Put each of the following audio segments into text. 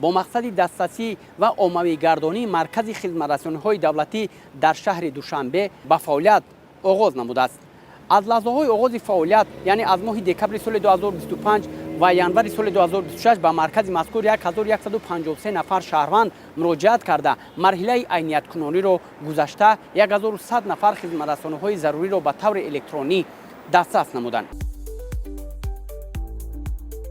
Бо мақсади дастрасӣ ва оммавигардонии маркази хизматрасониҳои давлатӣ дар шаҳри Душанбе ба фаъолият оғоз намудааст. Аз лаҳзаҳои оғози фаъолият, яъне аз моҳи декабри соли 2025 ва январи соли 2026, ба маркази мазкур 1153 нафар шаҳрванд муроҷиат карда, марҳилаи айнияткунониро гузашта, 1100 нафар хизматрасониҳои заруриро ба таври электронӣ дастрас намуданд.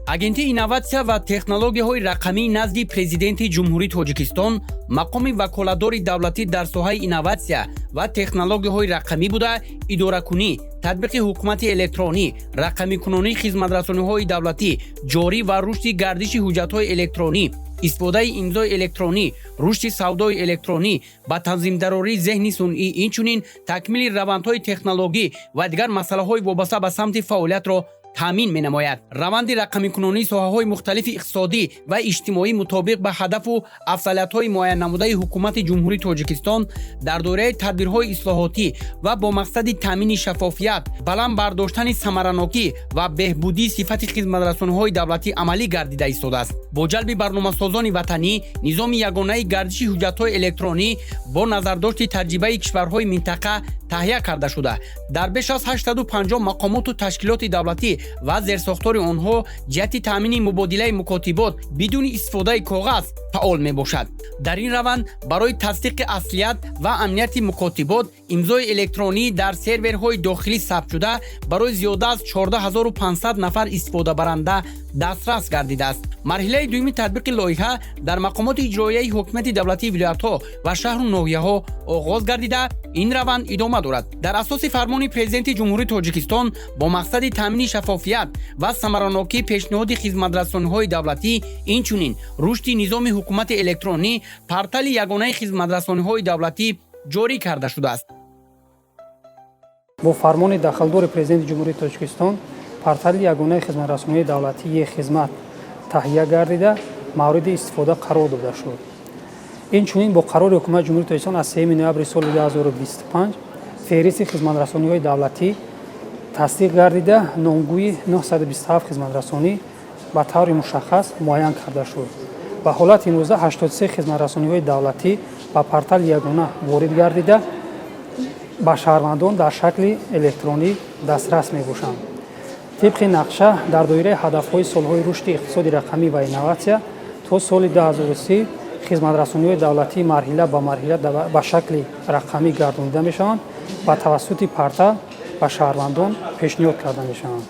Агентии инноватсия ва технологияҳои рақамии назди Президенти Ҷумҳурии Тоҷикистон мақоми ваколатдори давлатӣ дар соҳаи инноватсия ва технологияҳои рақамӣ буда, идоракунӣ, татбиқи ҳукумати электронӣ, рақамикунонии хизматрасониҳои давлатӣ, ҷорӣ ва рушди гардиши ҳуҷҷатҳои электронӣ, истифодаи имзои электронӣ, рушди савдои электронӣ, ба танзимдарории зеҳни сунъӣ, инчунин такмили равандҳои технологӣ ва дигар масъалаҳои вобаста ба самти фаъолиятро таъмин менамояд. Раванди рақамикунонии соҳаҳои мухталифи иқтисодӣ ва иҷтимоӣ мутобиқ ба ҳадафу афзалиятҳои муайяннамудаи Ҳукумати Ҷумҳурии Тоҷикистон дар доираи тадбирҳои ислоҳотӣ ва бо мақсади таъмини шаффофият, баланд бардоштани самаранокӣ ва беҳбудии сифати хизматрасониҳои давлатӣ амалӣ гардида истодааст. Бо ҷалби барномасозони ватанӣ низоми ягонаи гардиши ҳуҷҷатҳои электронӣ бо назардошти таҷрибаи кишварҳои минтақа таҳия карда шуда, дар беш аз 850 мақомоту ташкилоти давлатӣ ва зерсохтори онҳо ҷиҳати таъмини мубодилаи мукотибот бидуни истифодаи коғаз фаъол мебошад. Дар ин раванд барои тасдиқи аслият ва амнияти мукотибот имзои электронӣ дар серверҳои дохилӣ сабтшуда барои зиёда аз 14 500 нафар истифодабаранда дастрас гардидааст. Марҳилаи дуюми татбиқи лоиҳа дар мақомоти иҷроияи ҳокимияти давлатии вилоятҳо ва шаҳру ноҳияҳо оғоз гардида, ин раванд идома дорад. Дар асоси фармони Президенти Ҷумҳурии Тоҷикистон бо мақсади таъмини шаффофият ва самаранокии пешниҳоди хизматрасониҳои давлатӣ, инчунин рушди низоми ҳукумати электронӣ, портали ягонаи хизматрасониҳои давлатӣ ҷорӣ карда шудааст. Бо фармони дахлдори Президенти Ҷумҳурии Тоҷикистон портали ягонаи хизматрасонии давлатии «Е-хизмат» таҳия гардида, мавриди истифода қарор дода шуд. Инчунин бо қарори Ҳукумати Ҷумҳурии Тоҷикистон аз 3 ноябри соли 2025 феҳристи хизматрасониҳои давлатӣ тасдиқ гардида, номгӯи 927 хизматрасонӣ ба таври мушаххас муайян карда шуд. Ба ҳолати имрӯза 83 хизматрасониҳои давлатӣ ба портали ягона ворид гардида, ба шаҳрвандон дар шакли электронӣ дастрас мебошанд. Тибқи нақша, дар доираи ҳадафҳои солҳои рушди иқтисоди рақамӣ ва инноватсия то соли 2030 хизматрасониҳои давлатӣ марҳила ба марҳила ба шакли рақамӣ гардонида мешаванд ва тавассути портал ба шаҳрвандон пешниҳод карда мешаванд.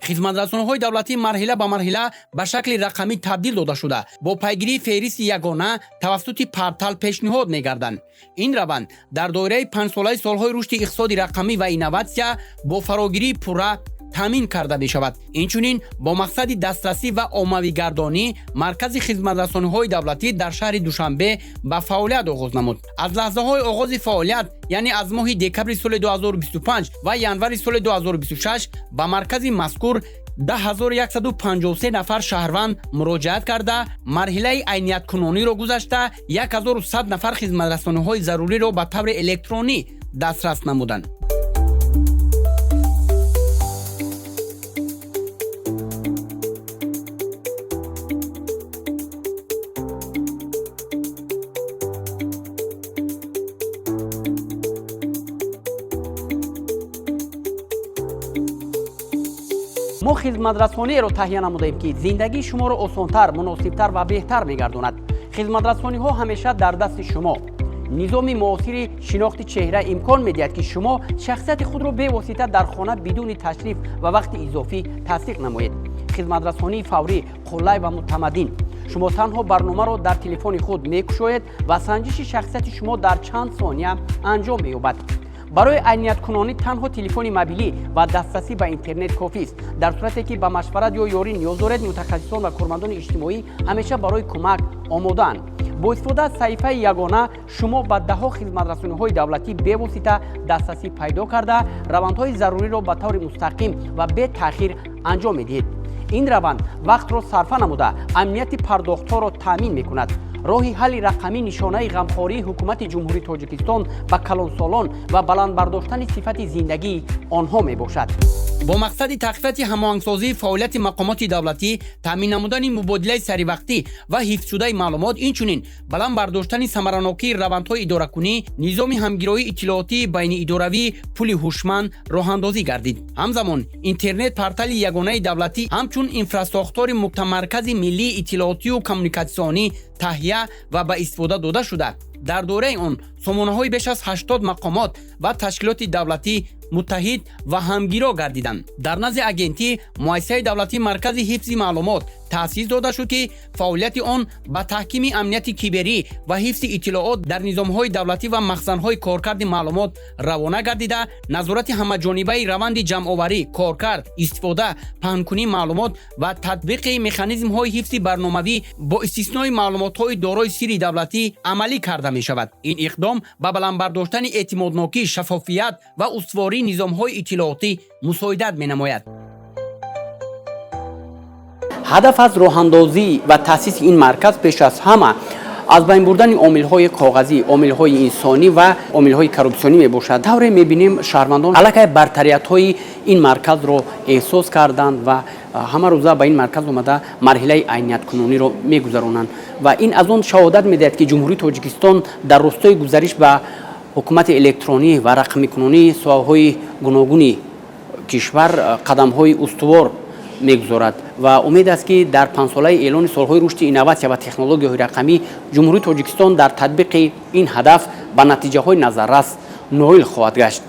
Хизматрасониҳои давлатӣ марҳила ба марҳила ба шакли рақамӣ табдил дода шуда, бо пайгирии феҳристи ягона тавассути портал пешниҳод мегарданд. Ин раванд дар доираи панҷсолаи солҳои рушди иқтисоди рақамӣ ва инноватсия бо фарогирии пурра таъмин карда мешавад. Инчунин бо мақсади дастрасӣ ва оммавигардонӣ маркази хизматрасониҳои давлатӣ дар шаҳри Душанбе ба фаъолият оғоз намуд. Аз лаҳзаҳои оғози фаъолият, яъне аз моҳи декабри соли 2025 ва январи соли 2026, ба маркази мазкур 10 153 нафар шаҳрванд муроҷиат карда, марҳилаи айнияткунониро гузашта, 1100 нафар хизматрасониҳои заруриро ба таври электронӣ дастрас намуданд. Мо хизматрасониеро таҳия намудаем, ки зиндагии шуморо осонтар, муносибтар ва беҳтар мегардонад. Хизматрасониҳо ҳамеша дар дасти шумо. Низоми муосири шинохти чеҳра имкон медиҳад, ки шумо шахсияти худро бевосита дар хона бидуни ташриф ва вақти изофӣ тасдиқ намоед. Хизматрасонии фаврӣ, қулай ва мутамаддин. Шумо танҳо барномаро дар телефони худ мекушоед ва санҷиши шахсияти шумо дар чанд сония анҷом меёбад. Барои айнияткунонӣ танҳо телефони мобилӣ ва дастрасӣ ба интернет кофист. Дар сурате ки ба машварат ё ёрӣ ниёз доред, мутахассисон ва кормандони иҷтимоӣ ҳамеша барои кӯмак омодаанд. Бо истифода аз саҳифаи ягона шумо ба даҳҳо хизматрасониҳои давлатӣ бевосита дастрасӣ пайдо карда, равандҳои заруриро ба таври мустақим ва бетаъхир анҷом медиҳед. Ин раванд вақтро сарфа намуда, амнияти пардохтҳоро таъмин мекунад. Роҳи ҳалли рақамӣ нишонаи ғамхории ҳукумати Ҷумҳурии Тоҷикистон ба калонсолон ва баланд бардоштани сифати зиндагии онҳо мебошад. Бо мақсади тақвияти ҳамоҳангсозии фаъолияти мақомоти давлатӣ, таъмин намудани мубодилаи саривақтӣ ва ҳифзшудаи маълумот, инчунин баланд бардоштани самаранокии равандҳои идоракунӣ, низоми ҳамгироии иттилоотии байниидоравии пули ҳушманд роҳандозӣ гардид. Ҳамзамон интернет портали ягонаи давлатӣ ҳамчун инфрасохтори мутамаркази миллии иттилоотию коммуникатсионӣ таҳия ва ба истифода дода шуда, дар доираи он сомонаҳои беш аз 80 мақомот ва ташкилоти давлатӣ муттаҳид ва ҳамгиро гардиданд. Дар назди агентӣ муассисаи давлатии Маркази ҳифзи маълумот таъсис дода шуд, ки фаъолияти он ба таҳкими амнияти киберӣ ва ҳифзи иттилоот дар низомҳои давлатӣ ва махзанҳои коркарди маълумот равона гардида, назорати ҳамаҷонибаи раванди ҷамъоварӣ, коркард, истифода, паҳнкунии маълумот ва татбиқи механизмҳои ҳифзи барномавӣ бо истиснои маълумотҳои дорои сирри давлатӣ амалӣ карда мешавад. Ин иқдом ба баланд бардоштани эътимоднокӣ, шаффофият ва устувории низомҳои иттилоотӣ мусоидат менамояд. Ҳадаф аз роҳандозӣ ва таъсиси ин марказ пеш аз ҳама аз байн бурдани омилҳои коғазӣ, омилҳои инсонӣ ва омилҳои коррупсионӣ мебошад. Тавре мебинем, шаҳрвандон аллакай бартариятҳои ин марказро эҳсос карданд ва ҳама рӯза ба ин марказ омада марҳилаи айнияткунониро мегузаронанд ва ин аз он шаҳодат медиҳад, ки Ҷумҳурии Тоҷикистон дар ростои гузариш ба ҳукумати электронӣ ва рақамикунонии соҳаҳои гуногуни кишвар қадамҳои устувор мегузорад ва умед аст, ки дар панҷсолаи эълони солҳои рушди инноватсия ва технологияҳои рақамӣ Ҷумҳурии Тоҷикистон дар татбиқи ин ҳадаф ба натиҷаҳои назаррас ноил хоҳад гашт.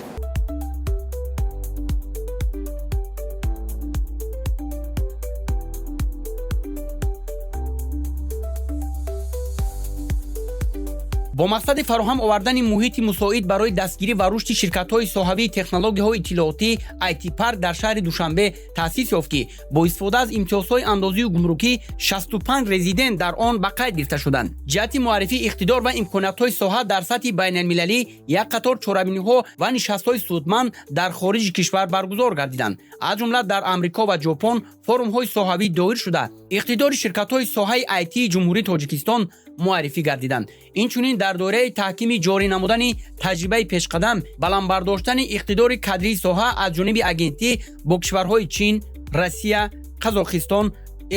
Бо мақсади фароҳам овардани муҳити мусоид барои дастгирӣ ва рушди ширкатҳои соҳавии технологияҳои иттилоотӣ IT парк дар шаҳри Душанбе таъсис ёфт, ки бо истифода аз имтиёзҳои андозию гумрукӣ 65 резидент дар он ба қайд гирифта шуданд. Ҷиҳати муаррифии иқтидор ва имкониятҳои соҳа дар сатҳи байналмилалӣ як қатор чорабиниҳо ва нишастҳои судманд дар хориҷи кишвар баргузор гардиданд. Аз ҷумла дар Амрико ва Ҷопон форумҳои соҳавӣ доир шуда, иқтидори ширкатҳои соҳаи IT Ҷумҳурии Тоҷикистон муаррифӣ гардиданд. Инчунин дар доираи таҳкими ҷорӣ намудани таҷрибаи пешқадам, баланд бардоштани иқтидори кадрии соҳа аз ҷониби агентӣ бо кишварҳои Чин, Россия, Қазоқистон,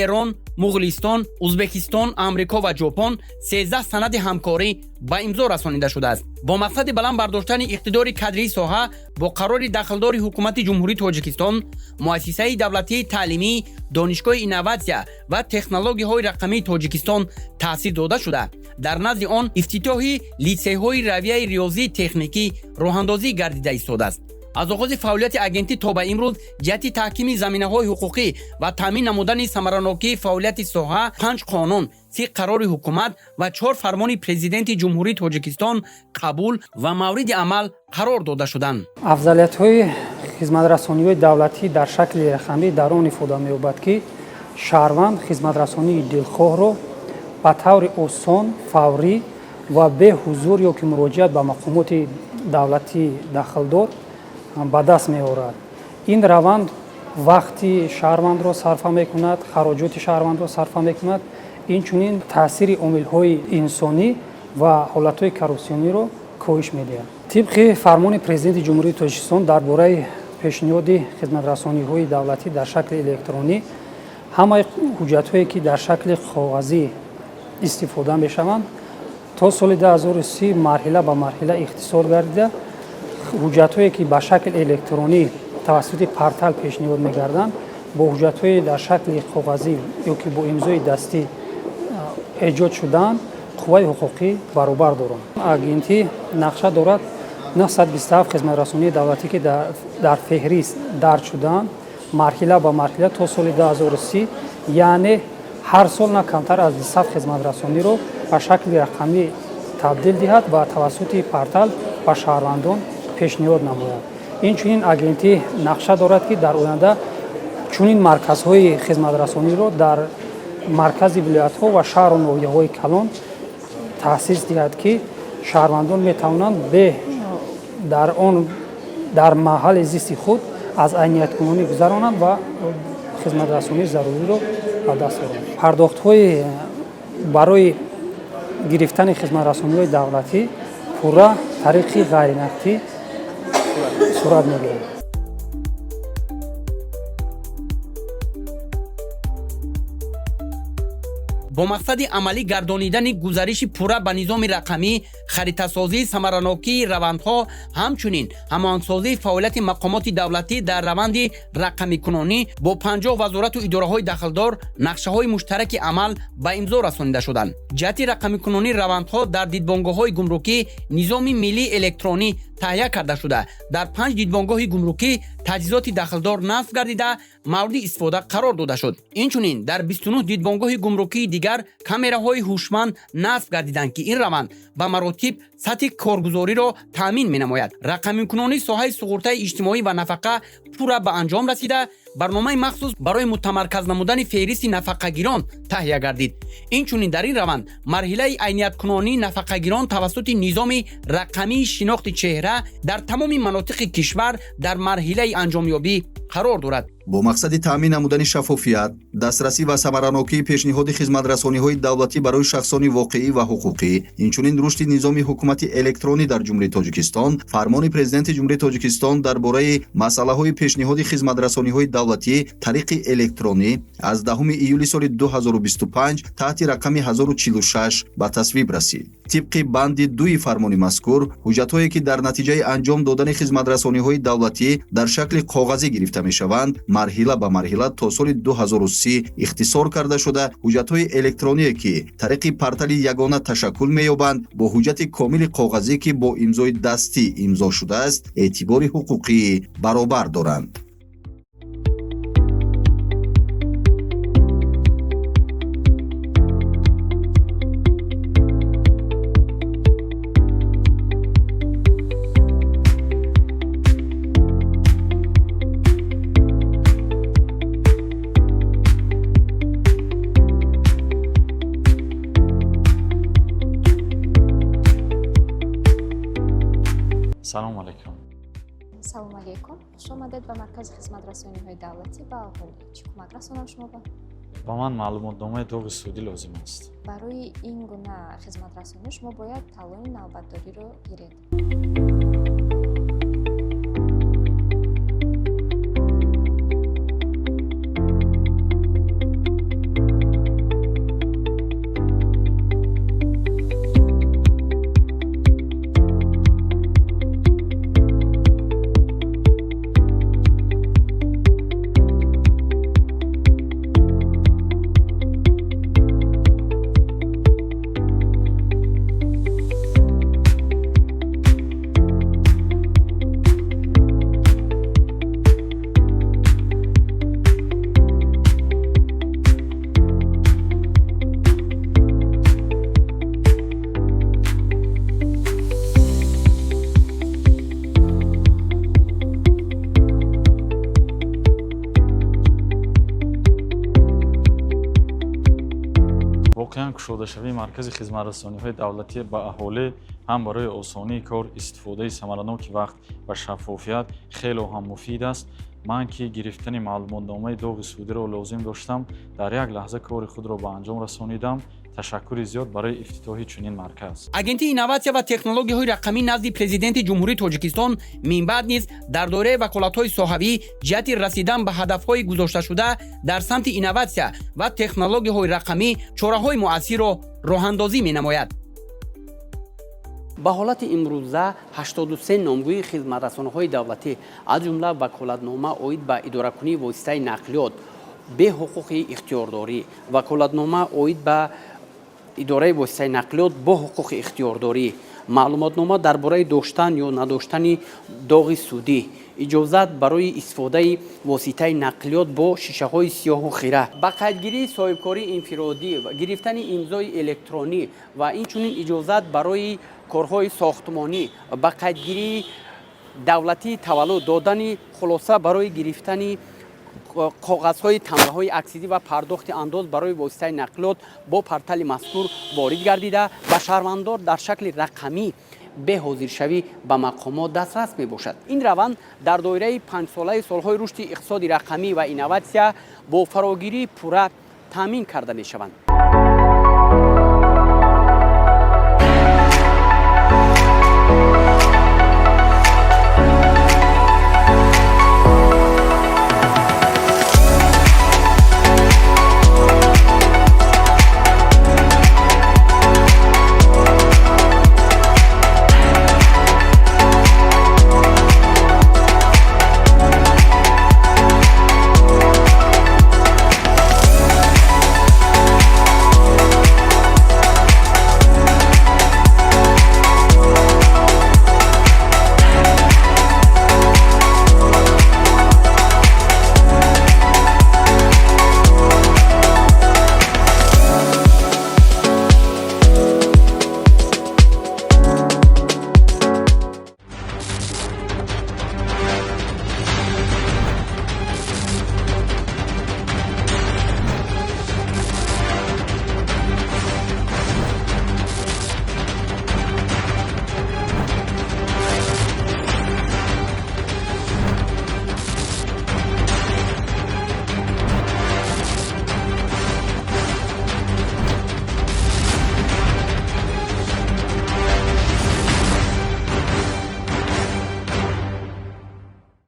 Эрон, Муғулистон, Узбекистон, Амрико ва Ҷопон 13 санади ҳамкорӣ ба имзо расонида шудааст. Бо мақсади баланд бардоштани иқтидори кадрии соҳа бо қарори дахлдори ҳукумати Ҷумҳурии Тоҷикистон муассисаи давлатии таълимии Донишгоҳи инноватсия ва технологияҳои рақамии Тоҷикистон таъсис дода шуда, дар назди он ифтитоҳи литсейҳои равияи риёзии техникӣ роҳандозӣ гардида истодааст. Аз оғози фаъолияти агентӣ то ба имрӯз ҷиҳати таҳкими заминаҳои ҳуқуқӣ ва таъмин намудани самаранокии фаъолияти соҳа панҷ қонун, 30 қарори ҳукумат ва чор фармони Президенти Ҷумҳурии Тоҷикистон қабул ва мавриди амал қарор дода шуданд. Афзалиятҳои хизматрасониҳои давлатӣ дар шакли рақамӣ дар он ифода меёбад, ки шаҳрванд хизматрасонии дилхоҳро ба таври осон, фаврӣ ва бе ҳузур ё ки муроҷиат ба мақомоти давлатии дахлдор ба даст меорад. Ин раванд вақти шаҳрвандро сарфа мекунад, хароҷоти шаҳрвандро сарфа мекунад, инчунин таъсири омилҳои инсонӣ ва ҳолатҳои коррупсиониро коҳиш медиҳад. Тибқи фармони Президенти Ҷумҳурии Тоҷикистон дар бораи пешниҳоди хизматрасониҳои давлатӣ дар шакли электронӣ, ҳамаи ҳуҷҷатҳое, ки дар шакли коғазӣ истифода мешаванд, то соли 2030 марҳила ба марҳила ихтисор гардида, ҳуҷҷатҳое, ки ба шакли электронӣ тавассути портал пешниҳод мегарданд, бо ҳуҷҷатҳои дар шакли коғазӣ ё ки бо имзои дастӣ эҷод шудаанд, қувваи ҳуқуқӣ баробар доранд. Агентӣ нақша дорад 927 хизматрасонии давлатӣ, ки дар феҳрист дарҷ шудаанд, марҳила ба марҳила то соли 2030, яъне ҳар сол на камтар аз 200 хизматрасониро ба шакли рақамӣ табдил диҳад ва тавассути портал ба шаҳрвандон пешниҳод намояд. Инчунин агентӣ нақша дорад, ки дар оянда чунин марказҳои хизматрасониро дар маркази вилоятҳо ва шаҳру ноҳияҳои калон таъсис диҳад, ки шаҳрвандон метавонанд бе дар он дар маҳалли зисти худ аз айнияткунонӣ гузаронанд ва хизматрасонии заруриро ба даст оранд. Пардохтҳои барои гирифтани хизматрасониҳои давлатӣ пурра тариқи ғайринақдӣ сурат мегирад. Бо мақсади амалӣ гардонидани гузариши пурра ба низоми рақамӣ, харитасозии самаранокии равандҳо, ҳамчунин ҳамоҳангсозии фаъолияти мақомоти давлатӣ дар раванди рақамикунонӣ бо 50 вазорату идораҳои дахлдор нақшаҳои муштараки амал ба имзо расонида шуданд. Ҷиҳати рақамикунонии равандҳо дар дидбонгоҳҳои гумрукӣ низоми миллии электронӣ таҳия карда шуда, дар панҷ дидбонгоҳи гумрукӣ таҷҳизоти дахлдор насб гардида, мавриди истифода қарор дода шуд. Инчунин дар 29 дидбонгоҳи гумрукии дигар камераҳои ҳушманд насб гардиданд, ки ин раванд ба маротиб сатҳи коргузориро таъмин менамояд. Рақамикунонии соҳаи суғуртаи иҷтимоӣ ва нафақа пурра ба анҷом расида, барномаи махсус барои мутамарказ намудани феҳристи нафақагирон таҳия гардид. Инчунин дар ин раванд марҳилаи айнияткунонии нафақагирон тавассути низоми рақамии шинохти чеҳра дар тамоми манотиқи кишвар дар марҳилаи анҷомёбӣ қарор дорад. Бо мақсади таъмин намудани шаффофият, дастрасӣ ва самаранокии пешниҳоди хизматрасониҳои давлатӣ барои шахсони воқеӣ ва ҳуқуқӣ, инчунин рушди низоми ҳукумати электронӣ дар Ҷумҳурии Тоҷикистон, фармони Президенти Ҷумҳурии Тоҷикистон дар бораи масъалаҳои пешниҳоди хизматрасониҳои давлатӣ тариқи электронӣ аз 10 июли соли 2025 таҳти рақами 1046 ба тасвиб расид. Тибқи банди дуи фармони мазкур, ҳуҷҷатҳое, ки дар натиҷаи анҷом додани хизматрасониҳои давлатӣ дар шакли коғазӣ гирифта мешаванд, марҳила ба марҳила то соли 2030 ихтисор карда шуда, ҳуҷҷатҳои электроние, ки тариқи портали ягона ташаккул меёбанд, бо ҳуҷҷати комили коғазӣ, ки бо имзои дастӣ имзо шудааст, эътибори ҳуқуқии баробар доранд. Салому алайкум. Салому алейкум, хуш омадед ба маркази хизматрасониҳои давлатӣ ба аҳолӣ. Чӣ кӯмак расонам шумо ба? Ба ман маълумотномаи доғи судӣ лозим аст. Барои ин гуна хизматрасонӣ шумо бояд талони навбатдориро гиред. Воқеан, кушодашавии маркази хизматрасониҳои давлатӣ ба аҳолӣ ҳам барои осонии кор, истифодаи самараноки вақт ва шаффофият хело ҳам муфид аст. Ман, ки гирифтани маълумотномаи доғи судиро лозим доштам, дар як лаҳза кори худро ба анҷом расонидам. Ташаккури зиёд барои ифтитоҳи чунин марказ. Агентии инноватсия ва технологияҳои рақамӣ назди Президенти Ҷумҳурии Тоҷикистон минбаъд низ дар доираи ваколатҳои соҳавӣ ҷиҳати расидан ба ҳадафҳои гузошташуда дар самти инноватсия ва технологияҳои рақамӣ чораҳои муассирро роҳандозӣ менамояд. Ба ҳолати имрӯза 83 номгӯи хизматрасониҳои давлатӣ, аз ҷумла ваколатнома оид ба идоракунии воситаи нақлиёт бе ҳуқуқи ихтиёрдорӣ, ваколатнома оид ба идораи воситаи нақлиёт бо ҳуқуқи ихтиёрдорӣ, маълумотнома дар бораи доштан ё надоштани доғи судӣ, иҷозат барои истифодаи воситаи нақлиёт бо шишаҳои сиёҳу хира, ба қайдгирии соҳибкории инфиродӣ ва гирифтани имзои электронӣ ва инчунин иҷозат барои корҳои сохтмонӣ, ба қайдгирии Давлатии таваллуд, додани хулоса барои гирифтани коғазҳои тамғаҳои аксизӣ ва пардохти андоз барои воситаи нақлиёт бо портали мазкур ворид гардида, ба шаҳрвандон дар шакли рақамӣ беҳозиршавӣ ба мақомот дастрас мебошад. Ин раванд дар доираи панҷсолаи солҳои рушди иқтисоди рақамӣ ва инноватсия бо фарогирии пурра таъмин карда мешаванд.